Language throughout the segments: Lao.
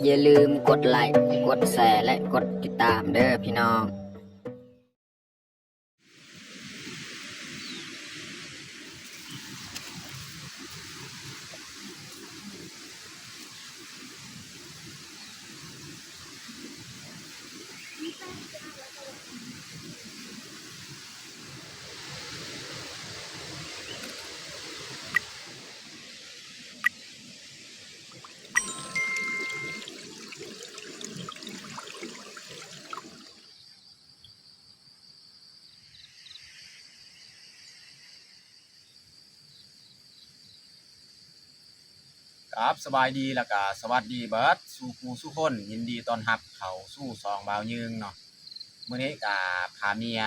ຢ່າລືມກົດໄລ, ກົດແຊ ແລະ ກົດຕິດຕາມເດີພີ່ນ້ອງ. ຄັບ ສະບາຍດີ ແລ້ວກະສະຫວັດດີເບິດສູ່ຜູ້ສູ່ຄົນ, ຍິນດີຕ້ອນຮັບເຂົ້າສູ່ຊ່ອງບ່າວຍືງເນາະ. ມື້ນີ້ກະພາເມຍ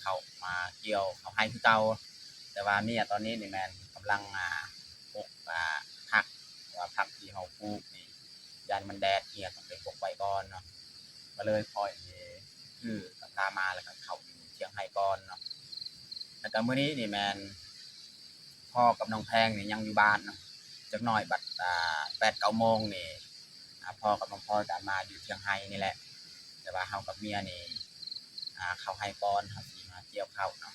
ເຂົ້າມາກ່ຽວເຂົ້າໄຮ່ຄືເກົ່າ, ແຕ່ວ່າເມຍຕອນນີ້ນີ້ແມ່ນກຳລັງ ອ່າ ປົກ ອ່າ ຜັກ, ເພາະວ່າຜັກທີ່ເຮົາປູກນີ້ ຢ້ານມັນແດດເຫ່ຍ ຕ້ອງໄປປົກໄວ້ກ່ອນເນາະ. ກໍເລີຍຂ້ອຍນີ້ຖືກັບພາມາ ແລ້ວກໍເຂົ້າຢູ່ຖຽງໄຮ່ກ່ອນເນາະ. ແລ້ວກໍມື້ນີ້ນີ້ແມ່ນພໍ່ກັບນ້ອງແພງນີ້ຍັງຢູ່ບ້ານເນາະ, ຈັກໜ້ອຍບັດ ອ່າ ແປດເກົ້າໂມງນີ້ ອ່າ ພໍ່ກັບນ້ອງພອຍກໍມາຢູ່ຖຽງໄຮ່ນີ້ແຫຼະ. ແຕ່ວ່າເຮົາກັບເມຍນີ້ ອ່າ ເຂົ້າໄຮ່ກ່ອນ, ເຮົາຊິມາກ່ຽວເຂົ້າເນາະ.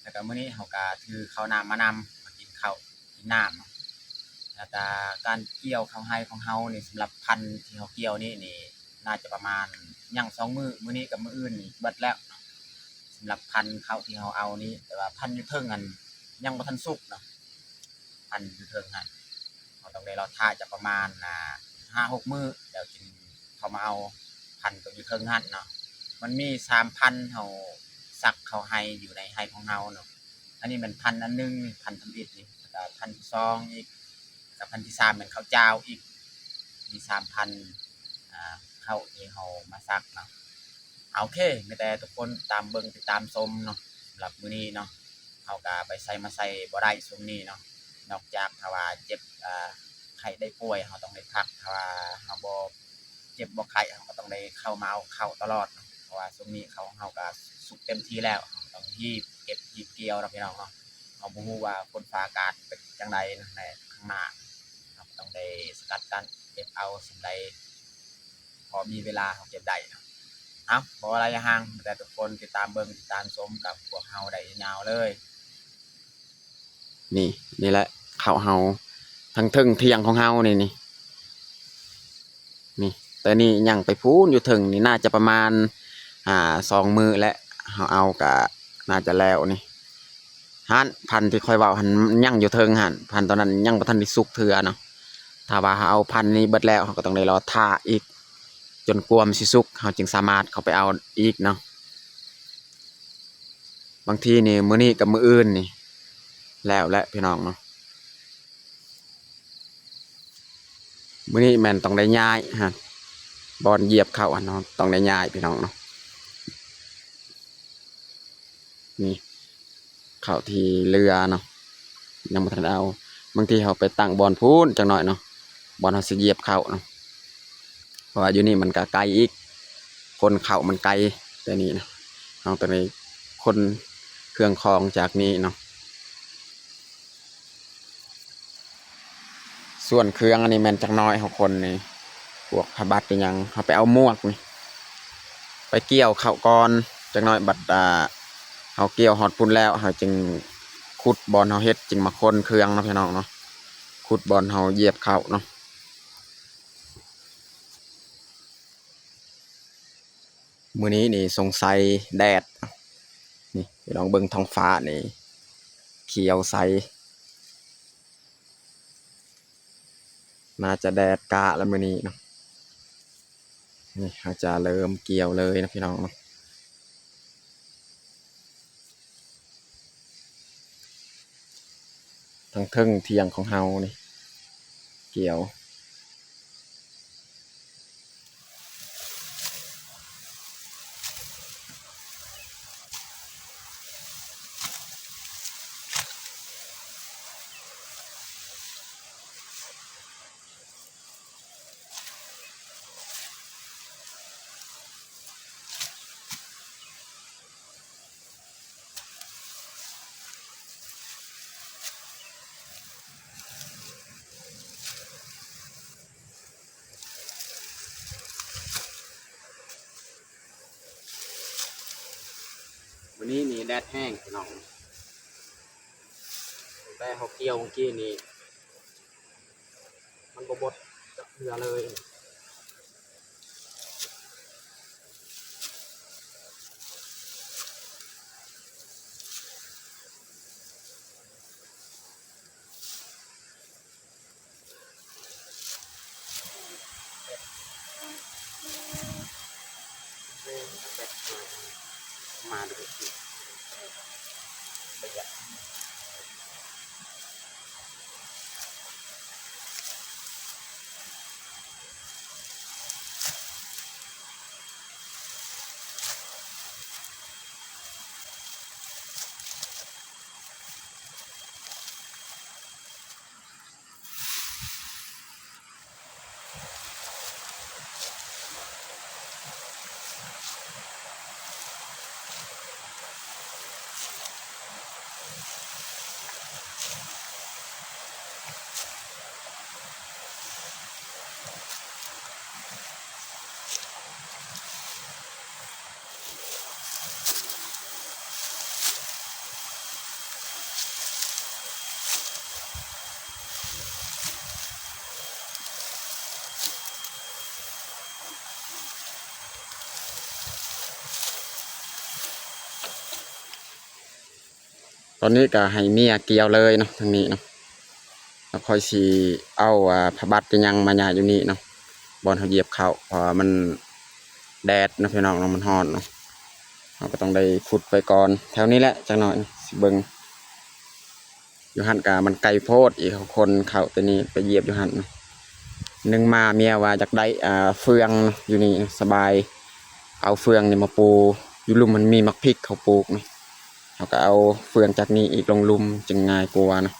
ແລ້ວກໍມື້ນີ້ເຮົາກໍຖືເຂົ້ານ້ຳມານຳ ມາກິນເຂົ້າ ກິນນ້ຳເນາະ. ແລ້ວກະການກ່ຽວເຂົ້າໄຮ່ຂອງເຮົານີ້ ສຳລັບພັນທີ່ເຮົາກ່ຽວນີ້ນີ້ ໜ້າຈະປະມານຍັງສອງມື້, ມື້ນີ້ກັບມື້ອື່ນນີ້ເບິດແລ້ວເນາະ. ສຳລັບພັນເຂົ້າທີ່ເຮົາເອົານີ້ ແຕ່ວ່າພັນຢູ່ເທິງຫັ້ນຍັງບໍ່ທັນສຸກເນາະ, ພັນຢູ່ເທິງຫັ້ນ ເຮົາຕ້ອງໄດ້ລໍຖ້າຈັກປະມານ ອ່າ ຫ້າຫົກມື້ ແລ້ວຈຶ່ງເຂົ້າມາເອົາພັນຕົວຢູ່ເທິງຫັ້ນເນາະ. ມັນມີສາມພັນ ເຮົາສັກເຂົ້າໄຮ່ຢູ່ໃນໄຮ່ຂອງເຮົາເນາະ. ອັນນີ້ແມ່ນພັນອັນໜຶ່ງ, ພັນທຳອິດນີ້ ແລ້ວກະພັນທີສອງອີກ, ແລ້ວກະພັນທີສາມແມ່ນເຂົ້າຈ້າວອີກ, ມີສາມພັນ ອ່າ ເຂົ້າທີ່ເຮົາມາສັກເນາະ. ໂອເຄ ມີແຕ່ທຸກຄົນຕາມເບິ່ງຕິດຕາມຊົມເນາະ. ສຳລັບມື້ນີ້ເນາະ ເຮົາກະໄປໃສມາໃສບໍ່ໄດ້ຊ່ວງນີ້ເນາະ, ນອກຈາກຖ້າວ່າເຈັບ ອ່າ ໄຂ້ໄດ້ປ່ວຍ ເຮົາຕ້ອງໄດ້ພັກ, ຖ້າວ່າເຮົາບໍ່ເຈັບບໍ່ໄຂ້ ເຮົາກໍຕ້ອງໄດ້ເຂົ້າມາເອົາເຂົ້າຕະຫຼອດເນາະ. ເພາະວ່າຊ່ວງນີ້ເຂົ້າຂອງເຮົາກໍສຸກເຕັມທີ່ແລ້ວ, ເຮົາຕ້ອງຮີບເກັບຮີບກ່ຽວເນາະ ພີ່ນ້ອງເນາະ. ເຮົາບໍ່ຮູ້ວ່າຝົນຟ້າອາກາດເປັນຈັ່ງໃດເນາະ ໃນຂ້າງໜ້າ, ເຮົາກໍຕ້ອງໄດ້ສະກັດກັ້ນເກັບເອົາສ່ຳໃດພໍມີເວລາເຮົາເກັບໄດ້ເນາະ. ເອົາ ບໍ່ຫຼາຍຢ່າຫ່າງ, ແຕ່ທຸກຄົນຕິດຕາມເບິ່ງຕິດຕາມຊົມກັບພວກເຮົາໄດ້ຍາວເລີຍ. ນີ້ ນີ້ແຫຼະເຂົ້າເຮົາ ທັງເທິງຖຽງຂອງເຮົານີ້ ນີ້ ນີ້ ແຕ່ນີ້ຍັງໄປພຸ້ນຢູ່ເທິງນີ້ ໜ້າຈະປະມານ ອ່າ ສອງມື້ແຫຼະ ເຮົາເອົາກະໜ້າຈະແລ້ວນີ້. ຫັ້ນ ພັນທີ່ຂ້ອຍເວົ້າຫັ້ນຍັງຢູ່ເທິງຫັ້ນ, ພັນຕອນນັ້ນຍັງບໍ່ທັນໄດ້ສຸກເທື່ອເນາະ. ຖ້າວ່າເຮົາເອົາພັນນີ້ເບິດແລ້ວ ເຮົາກໍຕ້ອງໄດ້ລໍຖ້າອີກ ຈົນກວ່າມັນຊິສຸກ ເຮົາຈຶ່ງສາມາດເຂົ້າໄປເອົາອີກເນາະ. ບາງທີນີ້ມື້ນີ້ກັບມື້ອື່ນນີ້ແລ້ວແຫຼະພີ່ນ້ອງເນາະ. ມື້ນີ້ແມ່ນຕ້ອງໄດ້ຍ້າຍຫັ້ນ ບ່ອນຢຽບເຂົ້າຫັ້ນເນາະ ຕ້ອງໄດ້ຍ້າຍພີ່ນ້ອງເນາະ. ນີ້ ເຂົ້າທີ່ເຫຼືອເນາະ ຍັງບໍ່ທັນເອົາ. ບາງທີເຮົາໄປຕັ້ງບ່ອນພຸ້ນຈັກໜ້ອຍເນາະ ບ່ອນເຮົາຊິຢຽບເຂົ້າເນາະ, ເພາະວ່າຢູ່ນີ້ມັນກະໄກອີກ, ຂົນເຂົ້າມັນໄກ ແຕ່ນີ້ນະ ເຮົາຕ້ອງໄດ້ຂົນເຄື່ອງຂອງຈາກນີ້ເນາະ. ສ່ວນເຄື່ອງອັນນີ້ແມ່ນຈັກໜ້ອຍເຮົາຂົນນີ້ ພວກຜ້າບັດອີ່ຫຍັງ ເຮົາໄປເອົາໝວກນີ້ ໄປກ່ຽວເຂົ້າກ່ອນ ຈັກໜ້ອຍບັດ ອ່າ ເຮົາກ່ຽວຮອດພຸ້ນແລ້ວ ເຮົາຈຶ່ງຂຸດບ່ອນເຮົາເຮັດ ຈຶ່ງມາຂົນເຄື່ອງເນາະ ພີ່ນ້ອງເນາະ, ຂຸດບ່ອນເຮົາຢຽບເຂົ້າເນາະ. ມື້ນີ້ນີ້ສົງໄສແດດ ນີ້ ພີ່ນ້ອງເບິ່ງທ້ອງຟ້ານີ້ຂຽວໃສ ໜ້າຈະແດດກະລະມື້ນີ້ເນາະ. ນີ້ເຮົາຈະເລີ່ມກ່ຽວເລີຍເນາະ ພີ່ນ້ອງເນາະ. ທາງເທິງຖຽງຂອງເຮົານີ້ ກ່ຽວ. ນີ້ນີ້ແດດແຮງພີ່ນ້ອງ ແຕ່ເຮົາກ່ຽວມື້ກີ້ນີ້ ມັນບໍ່ບົດຈັກເທື່ອເລີຍ. ມາເດີ. ຕອນນີ້ກໍໃຫ້ເມຍກ່ຽວເລີຍເນາະ ທາງນີ້ເນາະ ແລ້ວຂ້ອຍຊິເອົາ ອ່າ ຜ້າບັດອີ່ຫຍັງມາຫຍ້າຍຢູ່ນີ້ເນາະ ບ່ອນເຮົາຢຽບເຂົ້າ ເພາະວ່າມັນແດດເນາະພີ່ນ້ອງເນາະ ມັນຮ້ອນເນາະ ເຮົາກໍຕ້ອງໄດ້ຂຸດໄວ້ກ່ອນ ແຖວນີ້ແຫຼະ ຈັກໜ້ອຍຊິເບິ່ງ ຢູ່ຫັ້ນກະມັນໄກໂພດອີກ ເຮົາຂົນເຂົ້າແຕ່ນີ້ໄປຢຽບຢູ່ຫັ້ນ. ໜຶ່ງມາເມຍວ່າຢາກໄດ້ ອ່າ ເຟືອງຢູ່ນີ້ສະບາຍ ເອົາເຟືອງນີ້ມາປູ ຢູ່ລຸ່ມມັນມີໝາກພິກເຂົາປູກນະ ເຮົາກະເອົາເຟືອງຈາກນີ້ອີກລົງລຸ່ມຈຶ່ງງ່າຍກວ່ານະ.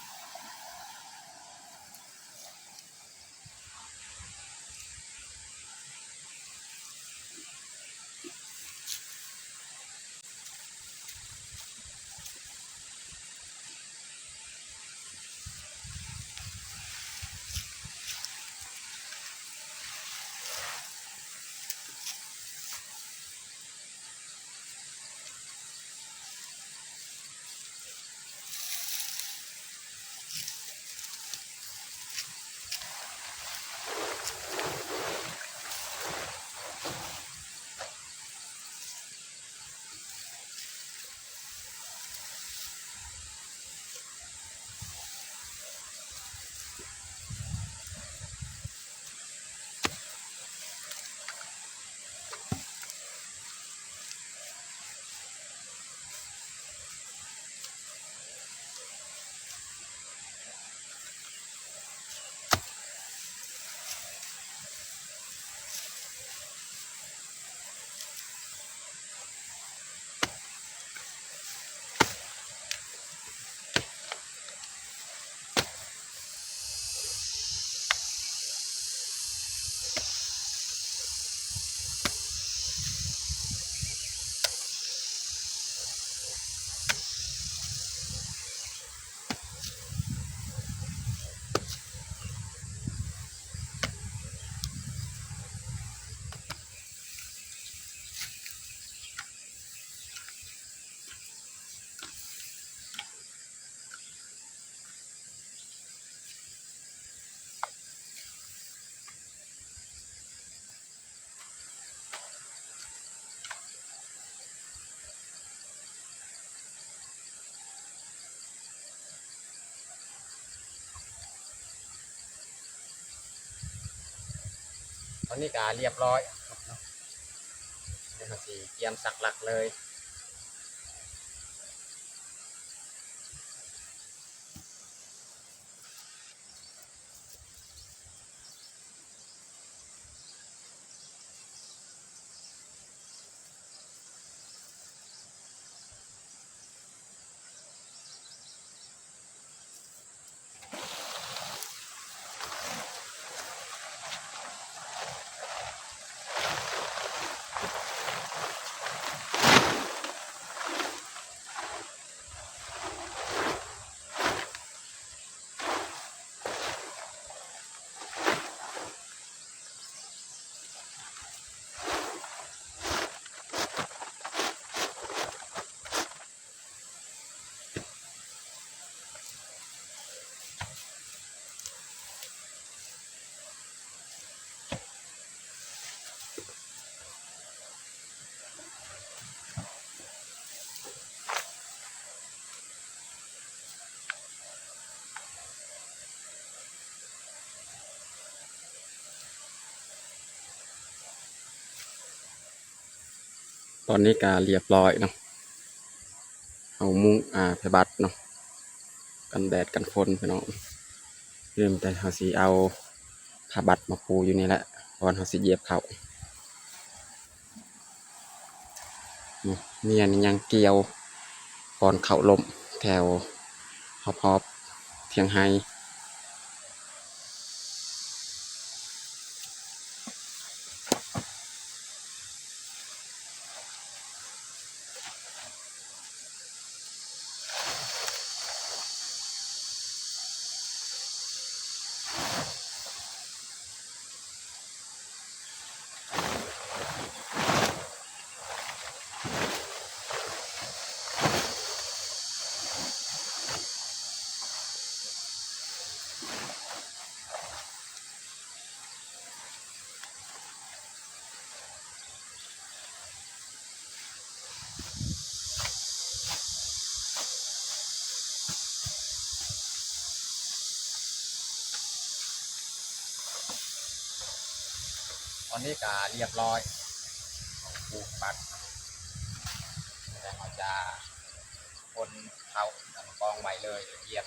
ຕອນນີ້ກະລຽບຮ້ອຍເນາະ ດຽວເຮົາຊິກຽມສັກຫຼັກເລີຍ. ເ ຕອນນີ້ກະລຽບລ້ອຍເນາະ ເຮົາມຸງ ອ່າ ຜ້າບັດເນາະ ກັນແດດກັນຝົນພີ່ນ້ອງ. ລືມ ແຕ່ເຮົາຊິເອົາຜ້າບັດມາປູຢູ່ນີ້ແຫຼະ ບ່ອນເຮົາຊິຢຽບເຂົ້າ. ນີ້ ເມຍນີ້ຍັງກ່ຽວ ກ່ອນເຂົ້າລົ້ມແຖວຮອບໆ ທຽງໄຮ່. ຕອນນີ້ກະລຽບລ້ອຍ ປູກບັດ ແລ້ວເຮົາຈະຂົນເຂົ້າ ແລ້ວກະກອງໄວ້ເລີຍ ລະອຽດ.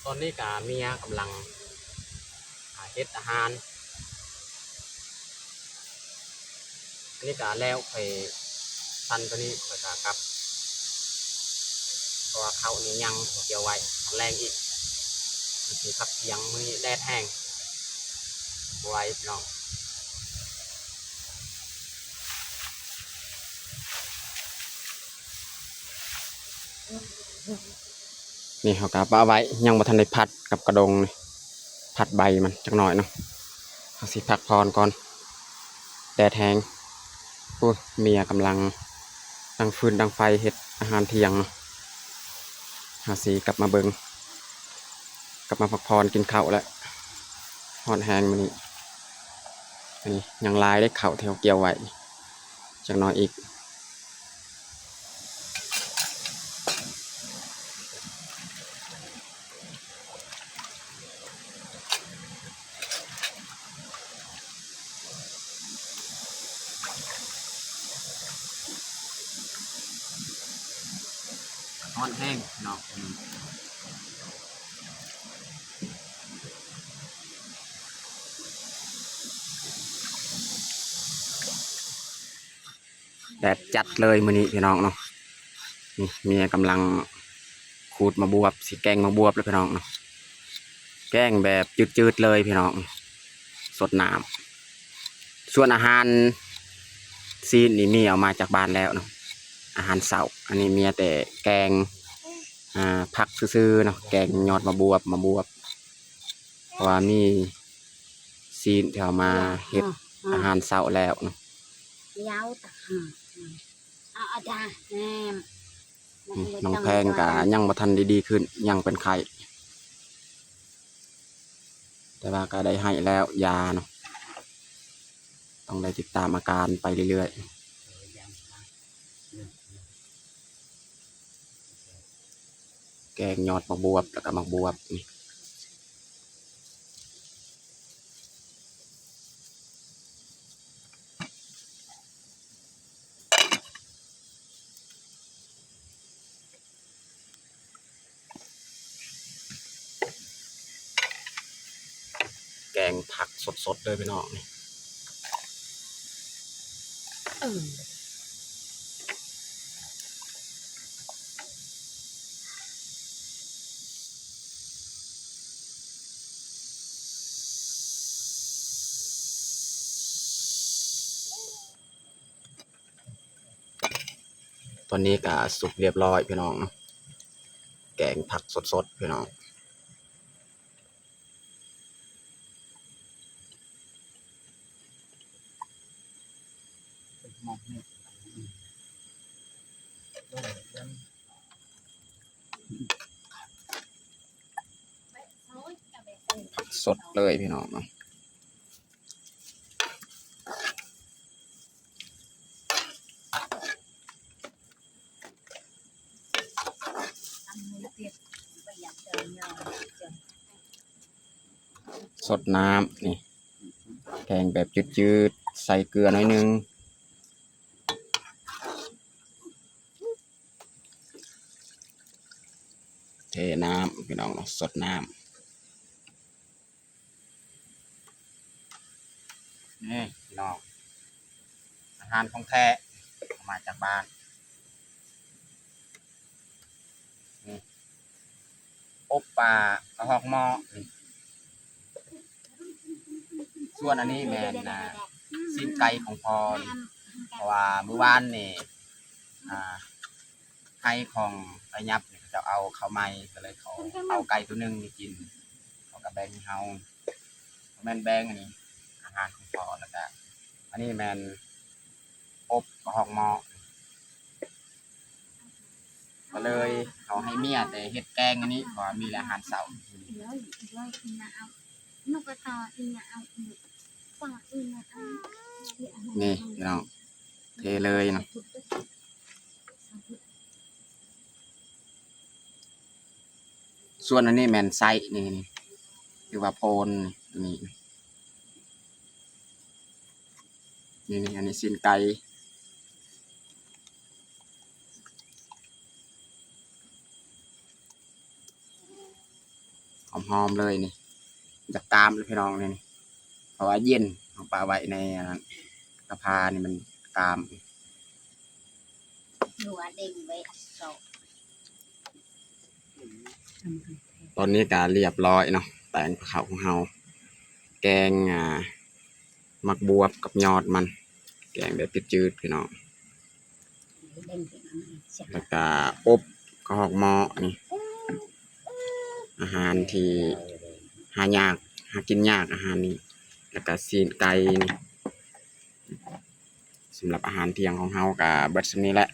ຕອນນີ້ກະເມຍກຳລັງ ອ່າ ເຮັດອາຫານ. ອັນນີ້ກະແລ້ວ ຂ້ອຍສັ່ນໂຕນີ້ ຂ້ອຍກະກັບ ເພາະວ່າເຂົ້ານີ້ຍັງ ຂ້ອຍກ່ຽວໄວ້ ຕອນແລງອີກ ມັນຊິພັກທ່ຽງ. ມື້ນີ້ແດດແຮງ ບໍ່ໄຫວພີ່ນ້ອງ. ນີ້ເຮົາກະປະໄວ້ ຍັງບໍ່ທັນໄດ້ຜັດກັບກະດົງນີ້ ຜັດໃບມັນຈັກໜ້ອຍເນາະ. ເຮົາຊິພັກຜ່ອນກ່ອນ ແດດແຮງ. ໂອ້ ເມຍກຳລັງດັງຟືນດັງໄຟເຮັດອາຫານທ່ຽງເນາະ. ເຮົາຊິກັບມາເບິ່ງ ກັບມາພັກຜ່ອນກິນເຂົ້າແລ້ວ ຮ້ອນແຮງມື້ນີ້. ອັນນີ້ຍັງຫຼາຍເດ້ ເຂົ້າທີ່ເຮົາກ່ຽວໄວ້ ຈັກໜ້ອຍອີກ. ຮ້ອນແຮງເນາະ. ແດດຈັດເລີຍມື້ນີ້ພີ່ນ້ອງເນາະ. ນີ້ເມຍກຳລັງຂູດໝາກບວບ ຊິແກງໝາກບວບເລີຍພີ່ນ້ອງເນາະ. ແກງແບບຈືດໆເລີຍພີ່ນ້ອງ ສົດນ້ຳ. ສ່ວນອາຫານຊີ້ນນີ້ເມຍເອົາມາຈາກບ້ານແລ້ວເນາະ ອາຫານເຊົ້າ. ອັນນີ້ເມຍແຕ່ແກງ ອ່າ ຜັກຊື່ໆເນາະ ແກງຍອດໝາກບວບ ໝາກບວບ ເພາະວ່າມີຊີ້ນທີ່ເອົາມາເຮັດອາຫານເຊົ້າແລ້ວເນາະ. ອືມ ນ້ອງແພງກະຍັງບໍ່ທັນໄດ້ດີຂຶ້ນ ຍັງເປັນໄຂ້ ແຕ່ວ່າກະໄດ້ໄຫ້ແລ້ວຢາເນາະ ຕ້ອງໄດ້ຕິດຕາມອາການໄປເລື້ອຍໆ. ແກງຍອດໝາກບວບ ແລ້ວກະໝາກບວບນີ້. ແກງຜັກສົດໆເດີພີ່ນ້ອງນີ້. ຕອນນີ້ກະສຸກຮຽບຮ້ອຍພີ່ນ້ອງເນາະ ແກງຜັກສົດໆພີ່ນ້ອງ. ຜັກສົດເລີຍພີ່ນ້ອງເນາະ. ສົດນ້ຳນີ້ ແກງແບບຈືດໆ ໃສ່ເກືອໜ້ອຍໜຶ່ງ. ເທນ້ຳພີ່ນ້ອງເນາະ ສົດນ້ຳ. ນີ້ພີ່ນ້ອງ ອາຫານຂອງແທ້ ເອົາມາຈາກບ້ານ. ນີ້ ອົບປາກະຮອກໝໍ້ນີ້. ສ່ວນອັນນີ້ແມ່ນ ອ່າ ຊີ້ນໄກ່ຂອງພໍ່ນີ້ ເພາະວ່າມື້ວານນີ້ ອ່າ ໄຮ່ຂອງໄອ້ຫຍັບນີ້ ເຂົາເຈົ້າເອົາເຂົ້າໃໝ່ ກໍເລີຍເຂົາເອົາໄກ່ໂຕໜຶ່ງນີ້ກິນ ເຂົາກໍແບ່ງໃຫ້ເຮົາ. ແມ່ນແບ່ງ ອັນນີ້ອາຫານຂອງພໍ່ ແລ້ວກະອັນນີ້ແມ່ນອົບກະຮອກໝໍ້. ກໍເລີຍເຂົາໃຫ້ເມຍແຕ່ເຮັດແກງອັນນີ້ ເພາະວ່າມີແຕ່ອາຫານເຊົ້າ. ນີ້ພີ່ນ້ອງ ເທເລີຍເນາະ. ສ່ວນອັນນີ້ແມ່ນໄສ້ນີ້ ນີ້ ຫຼືວ່າໂພນນີ້ ນີ້ ນີ້ ອັນນີ້ຊີ້ນໄກ່ ຫອມໆເລີຍນີ້. ຢາກຕາມເລີຍພີ່ນ້ອງນີ້ ເພາະວ່າເຢັນ ເຮົາປະໄວ້ໃນອັນນັ້ນ ກະພານີ້ມັນຕາມ. ຕອນນີ້ກະຮຽບຮ້ອຍເນາະ ແກງເຂົ້າຂອງເຮົາ ແກງ ອ່າ ໝາກບວບກັບຍອດມັນ ແກງແບບຈືດໆ ພີ່ນ້ອງ. ແລ້ວກະອົບກະຮອກໝໍ້ນີ້ ອາຫານທີ່ຫາຍາກ ຫາກິນຍາກ ອາຫານນີ້ ແລ້ວກະຊີ້ນໄກ່ນີ້. ສຳລັບອາຫານທ່ຽງຂອງເຮົາກະເບິດສ່ຳນີ້ແຫຼະ.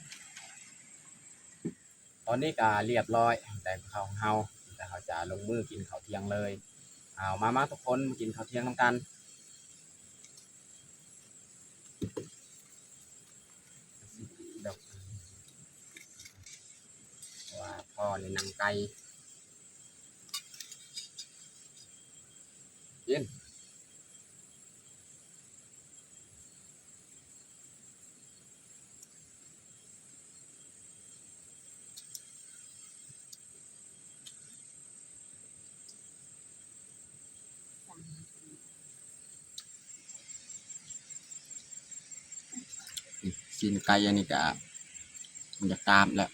ຕອນນີ້ກະຮຽບຮ້ອຍ ແກງເຂົ້າຂອງເຮົາ ແລ້ວເຮົາຈະລົງມືກິນເຂົ້າທ່ຽງເລີຍ. ເອົາ ມາ ມາທຸກຄົນ ມາກິນເຂົ້າທ່ຽງນຳກັນ. ເພາະວ່າພໍ່ນີ້ໜັງໄກ່ ກິນ. ນີ້ ສ ຕີນໄກ່ອັນນີ້ກະຢາກຕາມແລ້ວ.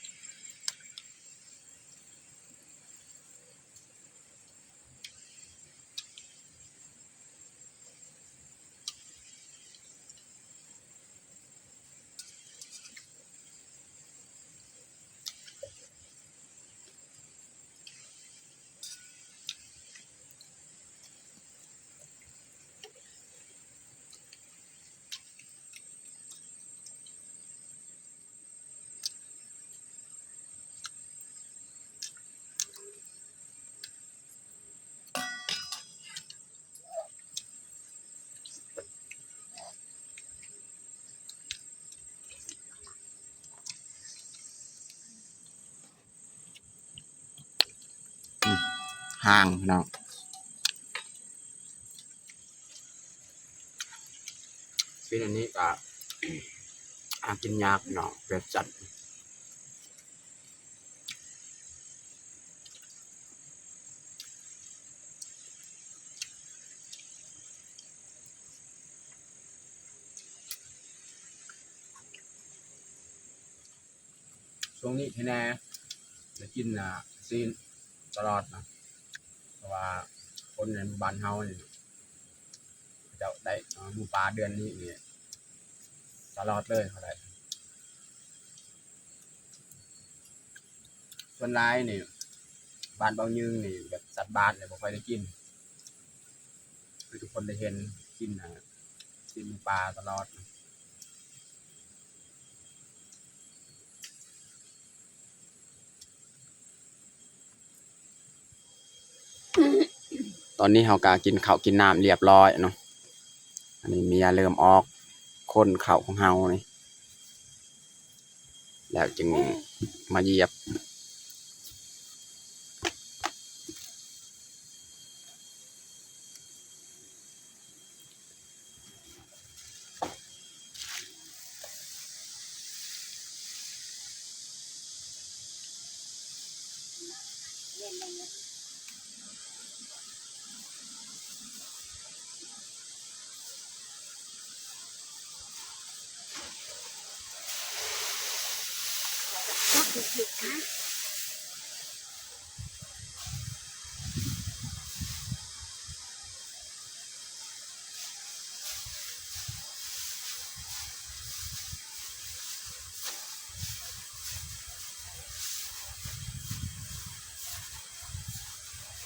ອືມ ຫ່າງ ພີ່ນ້ອງ. ເປັນອັນນີ້ກະ ຫາກິນຍາກເນາະ ແບບສັດ. ຊ່ວງນີ້ແທ້ແນ່ ໄດ້ກິນ ອ່າ ຊີ້ນຕະຫຼອດນະ ເພາະວ່າຄົນໃນໝູ່ບ້ານເຮົານີ້ ເຂົາເຈົ້າໄດ້ ອ່າ ໝູ່ປ່າເດືອນນີ້ນີ້ຕະຫຼອດເລີຍ ເຂົາໄດ້ ສ່ວນຫຼາຍນີ້ ບ້ານເບົາຍືງນີ້ ແບບສັດບ້ານນີ້ບໍ່ຄ່ອຍໄດ້ກິນ ຄືທຸກຄົນໄດ້ເຫັນກິນ ອ່າ ຊີ້ນໝູປ່າຕະຫຼອດ. ຕອນນີ້ເຮົາກະກິນເຂົ້າກິນນ້ຳລຽບຮ້ອຍເນາະ. ອັນນີ້ເມຍເລີ່ມອອກ ຄົນເຂົ້າຂອງເຮົານີ້ ແລ້ວຈຶ່ງມາຢຽບ.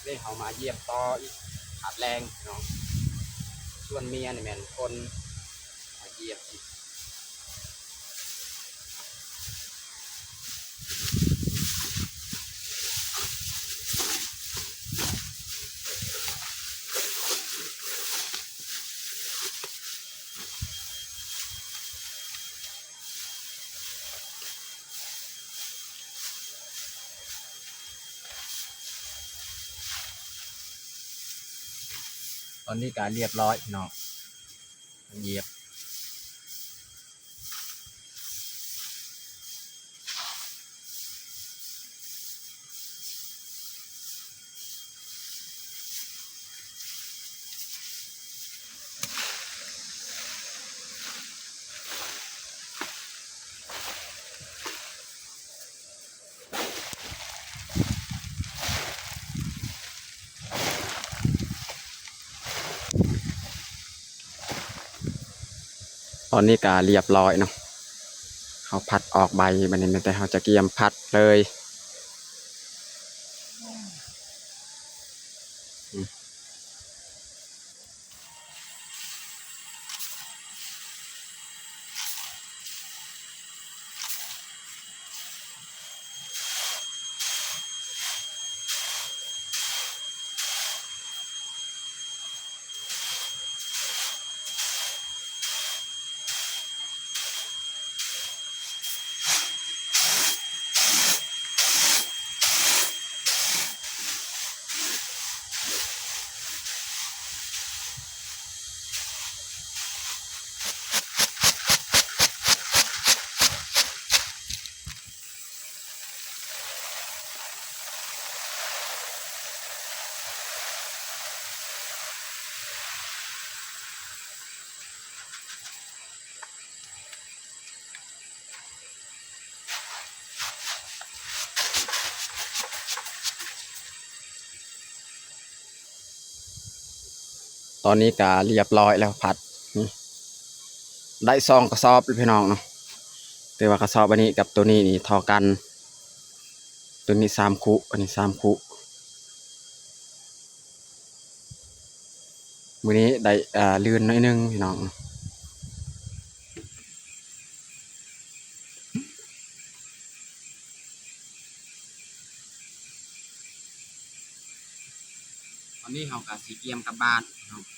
ນີ້ເຮົາມາຢຽບຕໍ່ອີກ ທາດແລງເນາະ ສ່ວນເມຍນີ້ແມ່ນຄົນມາຢຽບອີກ. ຕອນນີ້ກະລຽບຮ້ອຍເນາະ ຢຽບ. ຕອນນີ້ກະລຽບຮ້ອຍເນາະ ເຮົາຜັດອອກໃບ ບາດນີ້ແມ່ນແຕ່ເຮົາຈະກຽມຜັດເລີຍ. ຕ ຕອນນີ້ກະລຽບລ້ອຍແລ້ວ ພັດນີ້ ໄດ້ສອງກະສອບແລ້ວພີ່ນ້ອງເນາະ. ແຕ່ວ່າກະສອບອັນນີ້ກັບໂຕນີ້ນີ້ທໍ່ກັນ ໂຕນີ້ສາມຄຸ ອັນນີ້ສາມຄຸ. ມື້ນີ້ໄດ້ ອ່າ ລື່ນໜ້ອຍໜຶ່ງພີ່ນ້ອງ. ຕອນນີ້ເຮົາກະຊິກຽມກັບບ້ານເນາະ.